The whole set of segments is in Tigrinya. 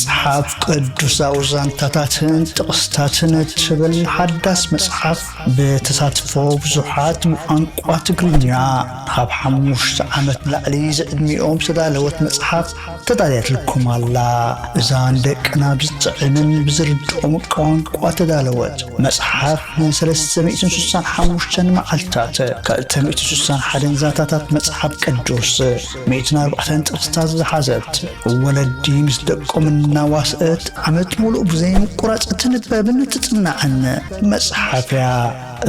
መጽሓፍ ቅዱሳዊ ዛንታታትን ጥቕስታትን እትብል ሓዳስ መጽሓፍ፣ ብተሳትፎ ብዙሓት፣ ብቋንቋ ትግርኛ፣ ካብ ሓሙሽተ ዓመት ንላዕሊ ዝዕድሚኦም ዝተዳለወት መጽሓፍ ተዳልያትልኩም ኣላ። እዛ ንደቅና ብዝጥዕምን ብዝርድኦም ቋንቋ ተዳለወት መጽሓፍ፣ ንሰለስተ ሚእትን ስሳን ሓሙሽተን መዓልታት፣ ክልተ ሚእትን ስሳን ሓደን ዛንታታት መጽሓፍ ቅዱስ፣ ሚእትን ኣርባዕተን ጥቕስታት ዝሓዘት፣ ወለዲ ምስ ደቆም እናዋስአት ዓመት ሙሉእ ብዘይምቁራጽ እትንበብን እትጽናዕን መጽሓፍ እያ።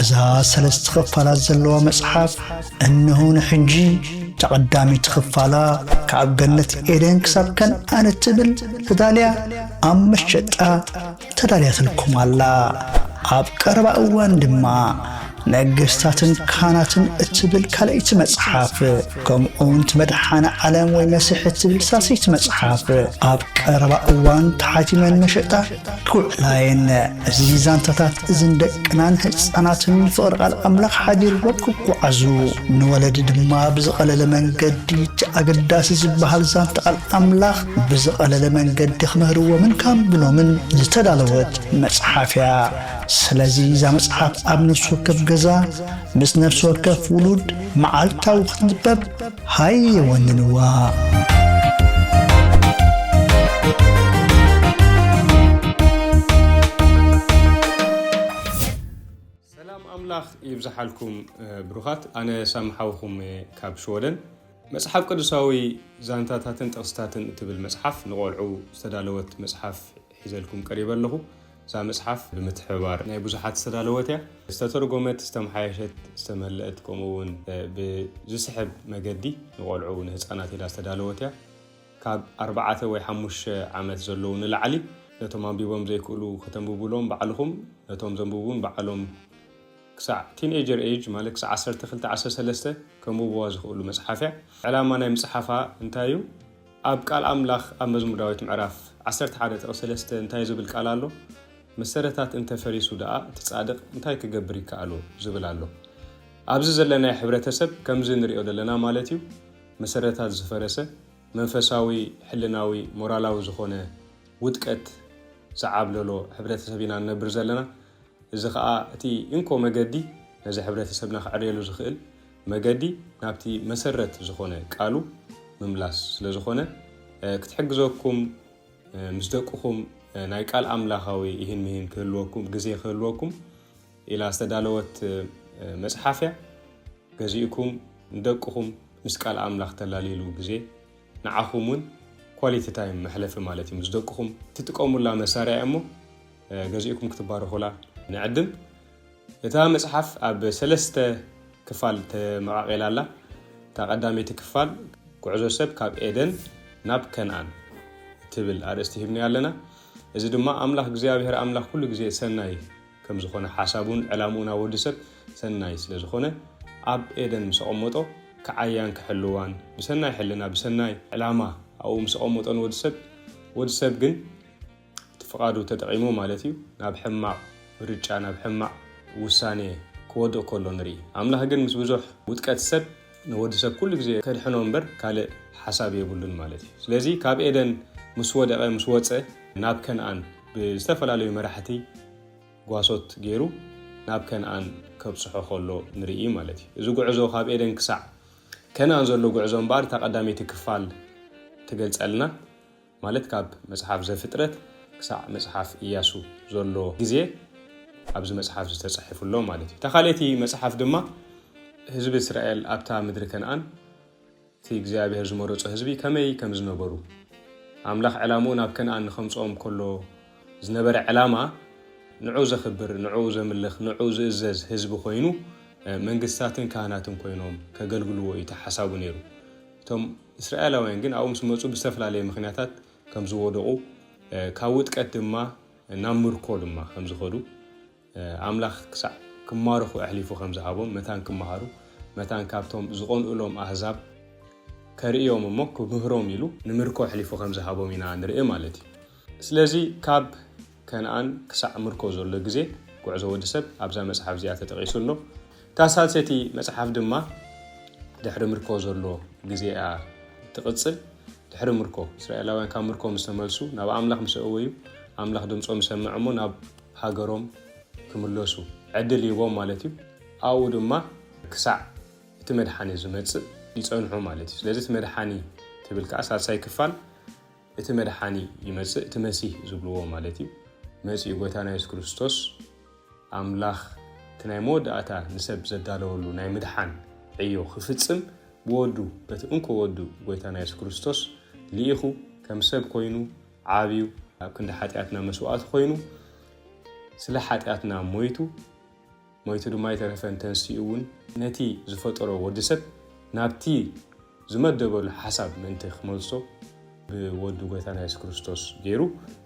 እዛ ሰለስተ ክፋላት ዘለዋ መጽሓፍ፣ እነሆ ንሕጂ ተቐዳሚት ክፋላ፣ ካብ ገነት ኤደን ክሳብ ከነኣን እትብል ተዳልያ፣ ኣብ መሸጣ ተዳልያትልኩም ኣላ። ኣብ ቀረባ እዋን ድማ፣ ነገስታትን ካህናትን እትብል ካልኣይቲ መጽሓፍ፣ ከምኡውን እቲ መድሓነ ዓለም ወይ መሲሕ እትብል ሳልሰይቲ መጽሓፍ ኣብ ቀረባ እዋን ተሓቲመን መሸጣ ክውዕላ እየን። እዚ ዛንታታት እዝን ደቅናን ህጻናትን ፍቕሪ ቃል ኣምላኽ ሓዲርዎም ክጓዓዙ፣ ንወለዲ ድማ ብዝቐለለ መንገዲ እቲ ኣገዳሲ ዝበሃል ዛንታ ቃል ኣምላኽ ብዝቐለለ መንገዲ ክምህርዎምን ከንብኖምን ዝተዳለወት መጽሓፍ እያ። ስለዚ እዛ መጽሓፍ ኣብ ነፍሲ ወከፍ ገዛ፣ ምስ ነፍሲ ወከፍ ውሉድ መዓልታዊ ክትንበብ ሃየ ወንንዋ። ሰላም ኣምላኽ ይብዝሓልኩም፣ እ፣ ብሩኻት። ኣነ ሳሚ ሓውኹም እየ ካብ ሽወደን። መጽሓፍ ቅዱሳዊ ዛንታታትን ጥቕስታትን እትብል መጽሓፍ፣ ንቖልዑ ዝተዳለወት መጽሓፍ ሒዘልኩም ቀሪበ ኣለኹ። እዛ መጽሓፍ ብምትሕብባር ናይ ብዙሓት ዝተዳለወት እያ። ዝተተርጎመት፣ ዝተመሓየሸት፣ ዝተመልአት፣ ከምኡ እውን፣ እ፣ ብዝስሕብ መገዲ ንቖልዑ፣ ንህጻናት ኢላ ዝተዳለወት እያ። ካብ ኣርባዕተ ወይ ሓሙሽተ ዓመት ዘለዉ ንላዕሊ፣ ነቶም ኣንቢቦም ዘይክእሉ ከተንብቡሎም ባዕልኹም፣ ነቶም ዘንብቡ እውን ባዕሎም ክሳዕ ቲንኤጀር ኤጅ፣ ማለት ክሳዕ ዓሰርተ ክልተ ዓሰርተ ሰለስተ ከንብብዋ ዝኽእሉ መጽሓፍ እያ። ዕላማ ናይ ምጽሓፋ እንታይ እዩ? ኣብ ቃል ኣምላኽ ኣብ መዝሙር ዳዊት ምዕራፍ ዓሰርተ ሓደ ጥቕሲ ሰለስተ እንታይ ዝብል ቃል ኣሎ? "መሰረታት እንተ ፈሪሱ ደኣ እቲ ጻድቕ እንታይ ክገብር ይከኣሎ?" ዝብል ኣሎ። ኣብዚ ዘለናዮ ሕብረተሰብ ከምዚ ንሪኦ ዘለና ማለት እዩ። መሰረታት ዝፈረሰ፣ መንፈሳዊ፣ ሕልናዊ፣ ሞራላዊ ዝኾነ ውድቀት ዝዓብለሎ ሕብረተሰብ ኢና ንነብር ዘለና። እዚ ኸኣ እቲ እንኮ መገዲ፣ ነዚ ሕብረተሰብና ክዕርየሉ ዝኽእል መገዲ፣ ናብቲ መሰረት ዝኾነ ቃሉ ምምላስ ስለ ዝኾነ፣ እ፣ ክትሕግዘኩም፣ እ፣ ምስ ደቅኹም፣ እ፣ ናይ ቃል ኣምላኻዊ ይህን ምሂን ክህልወኩም፣ ግዜ ክህልወኩም ኢላ ዝተዳለወት፣ እ፣ መጽሓፍ እያ። ገዚእኩም ንደቅኹም ምስ ቃል ኣምላኽ ተላልይሉ ግዜ፣ ንዓኹም እውን ኳሊቲ ታይም መሕለፊ ማለት እዩ። ምስ ደቅኹም ትጥቀሙላ መሳርያ እያ እሞ፣ እ፣ ገዚእኩም ክትባረኹላ ንዕድም። እታ መጽሓፍ ኣብ ሰለስተ ክፋል ተመቓቒላ ኣላ። እታ ቀዳመይቲ ክፋል፣ ጉዕዞ ሰብ ካብ ኤደን ናብ ከነኣን እትብል ኣርእስቲ ሂብናያ ኣለና። እዚ ድማ ኣምላኽ እግዚኣብሔር ኣምላኽ ኩሉ ግዜ ሰናይ ከም ዝኾነ፣ ሓሳቡን ዕላምኡን ኣብ ወዲ ሰብ ሰናይ ስለ ዝኾነ፣ ኣብ ኤደን ምስ ኣቐመጦ ክዓያን ክሕልዋን፣ ብሰናይ ሕልና፣ ብሰናይ ዕላማ ኣብኡ ምስ ኣቐመጦ ንወዲ ሰብ፣ ወዲ ሰብ ግን እቲ ፍቓዱ ተጠቒሙ ማለት እዩ፣ ናብ ሕማቕ ምርጫ፣ ናብ ሕማቕ ውሳኔ ክወድቕ ከሎ ንርኢ። ኣምላኽ ግን ምስ ብዙሕ ውድቀት ሰብ፣ ንወዲ ሰብ ኩሉ ግዜ ከድሕኖ እምበር ካልእ ሓሳብ የብሉን ማለት እዩ። ስለዚ ካብ ኤደን ምስ ወደቐ፣ ምስ ወጸ፣ ናብ ከነኣን ብዝተፈላለዩ መራሕቲ ጓሶት ገይሩ ናብ ከነኣን ከብጽሖ ከሎ ንርኢ ማለት እዩ። እዚ ጉዕዞ ካብ ኤደን ክሳዕ ከነኣን ዘሎ ጉዕዞ እምበኣር እታ ቀዳመይቲ ክፋል ትገልጸልና፣ ማለት ካብ መጽሓፍ ዘፍጥረት ክሳዕ መጽሓፍ ኢያሱ ዘሎ ግዜ ኣብዚ መጽሓፍ ዝተጻሕፉ ኣሎ ማለት እዩ። እታ ካልኣይቲ መጽሓፍ ድማ ህዝቢ እስራኤል ኣብታ ምድሪ ከነኣን እቲ እግዚኣብሔር ዝመረጾ ህዝቢ ከመይ ከም ዝነበሩ፣ ኣምላኽ ዕላምኡ ናብ ከነኣን ንኸምጽኦም ከሎ ዝነበረ ዕላማ፣ ንዑ ዘኽብር፣ ንዑ ዘምልኽ፣ ንዑ ዝእዘዝ ህዝቢ ኮይኑ፣ እ፣ መንግስታትን ካህናትን ኮይኖም ከገልግልዎ እዩ እቲ ሓሳቡ ነይሩ። እቶም እስራኤላውያን ግን ኣብኡ ምስ መጹ ብዝተፈላለየ ምኽንያታት ከም ዝወደቑ፣ እ፣ ካብ ውድቀት ድማ ናብ ምርኮ ድማ ከም ዝኸዱ፣ ኣምላኽ ክሳዕ ክማረኹ ኣሕሊፉ ከም ዝሃቦም፣ መታን ክመሃሩ፣ መታን ካብቶም ዝቐንኡሎም ኣህዛብ ከርእዮም እሞ ክምህሮም ኢሉ ንምርኮ ኣሕሊፉ ከም ዝሃቦም ኢና ንርኢ ማለት እዩ። ስለዚ ካብ ከነኣን ክሳዕ ምርኮ ዘሎ ግዜ ጉዕዞ ወዲ ሰብ ኣብዛ መጽሓፍ እዚኣ ተጠቒሱ ኣሎ። እታ ሳልሰይቲ መጽሓፍ ድማ ድሕሪ ምርኮ ዘሎ ግዜ እያ ትቕጽል። እቲ ድሕሪ ምርኮ፣ እስራኤላውያን ካብ ምርኮ ምስ ተመልሱ፣ ናብ ኣምላኽ ምስ ኣእወዩ፣ ኣምላኽ ድምፆም ይሰምዕ እሞ ናብ ሃገሮም ክምለሱ ዕድል ይቦም ማለት እዩ። ኣብኡ ድማ ክሳዕ እቲ መድሓኒ ዝመፅእ ይፀንሑ ማለት እዩ። ስለዚ እቲ መድሓኒ ትብል ከዓ ሳልሳይ ክፋል እቲ መድሓኒ ይመፅእ፣ እቲ መሲህ ዝብልዎ ማለት እዩ። መፂኡ ጎይታና የሱስ ክርስቶስ ኣምላኽ እቲ ናይ መወዳእታ ንሰብ ዘዳለወሉ ናይ ምድሓን ዕዮ ክፍጽም ብወዱ፣ በቲ እንኮ ወዱ ጎይታና የሱስ ክርስቶስ ልኢኹ ከም ሰብ ኮይኑ ዓብዩ ኣብ ክንዲ ሓጢኣትና መስዋእቲ ኮይኑ ስለ ሓጢኣትና ሞይቱ፣ ሞይቱ ድማ ኣይተረፈን፣ ተንሲኡ እውን ነቲ ዝፈጠሮ ወዲ ሰብ ናብቲ ዝመደበሉ ሓሳብ ምእንቲ ክመልሶ ብወዱ ጎይታና የሱስ ክርስቶስ ገይሩ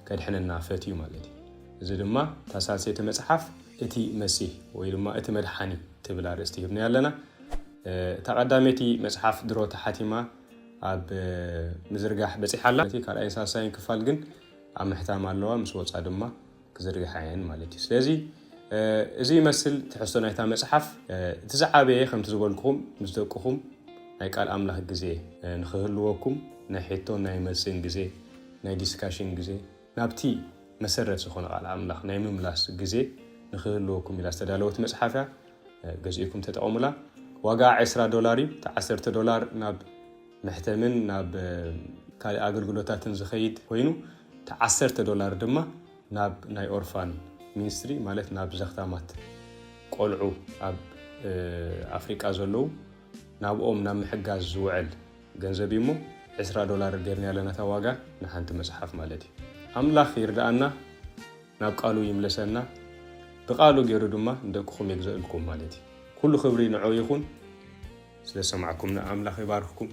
ከድሕነና ፈትዩ ማለት እዩ። እዚ ድማ እታ ሳልሰይቲ መጽሓፍ እቲ መሲህ ወይ ድማ እቲ መድሓኒ ትብል ኣርእስቲ ሂብና ኣለና። እታ ቀዳመይቲ መጽሓፍ ድሮ ተሓቲማ ኣብ ምዝርጋሕ በጺሓ ኣላ። እቲ ካልኣይን ሳልሳይን ክፋል ግን ኣብ ምሕታም ኣለዋ፣ ምስ ወጻ ድማ ክዝርግሓ እየን ማለት እዩ። ስለዚ እዚ ይመስል ትሕዝቶ ናይታ መጽሓፍ። እቲ ዝዓበየ ከምቲ ዝበልኩኹም ምስ ደቅኹም ናይ ቃል ኣምላኽ ግዜ ንኽህልወኩም ናይ ሕቶን ናይ መልስን ግዜ ናይ ዲስካሽን ግዜ ናብቲ መሰረት ዝኾነ ቃል ኣምላኽ ናይ ምምላስ ግዜ ንኽህልወኩም ኢላ ዝተዳለወት መጽሓፍ እያ። ገዚእኩም ተጠቐሙላ። ዋጋ ዕስራ ዶላር እዩ። እቲ ዓሰርተ ዶላር ናብ መሕተምን ናብ ካልእ ኣገልግሎታትን ዝኸይድ ኮይኑ እቲ ዓሰርተ ዶላር ድማ ናብ ናይ ኦርፋን ሚኒስትሪ ማለት ናብ ዘኽታማት ቆልዑ ኣብ ኣፍሪቃ ዘለዉ ናብኦም ናብ ምሕጋዝ ዝውዕል ገንዘብ እዩ እሞ ዕስራ ዶላር ጌርና ኣለና እታ ዋጋ ንሓንቲ መጽሓፍ ማለት እዩ። ኣምላኽ ይርድኣና፣ ናብ ቃሉ ይምለሰና፣ ብቃሉ ገይሩ ድማ ንደቅኹም የግዘእልኩም ማለት እዩ። ኩሉ ክብሪ ንዑ ይኹን። ስለ ሰማዕኩምና ኣምላኽ ይባርኽኩም።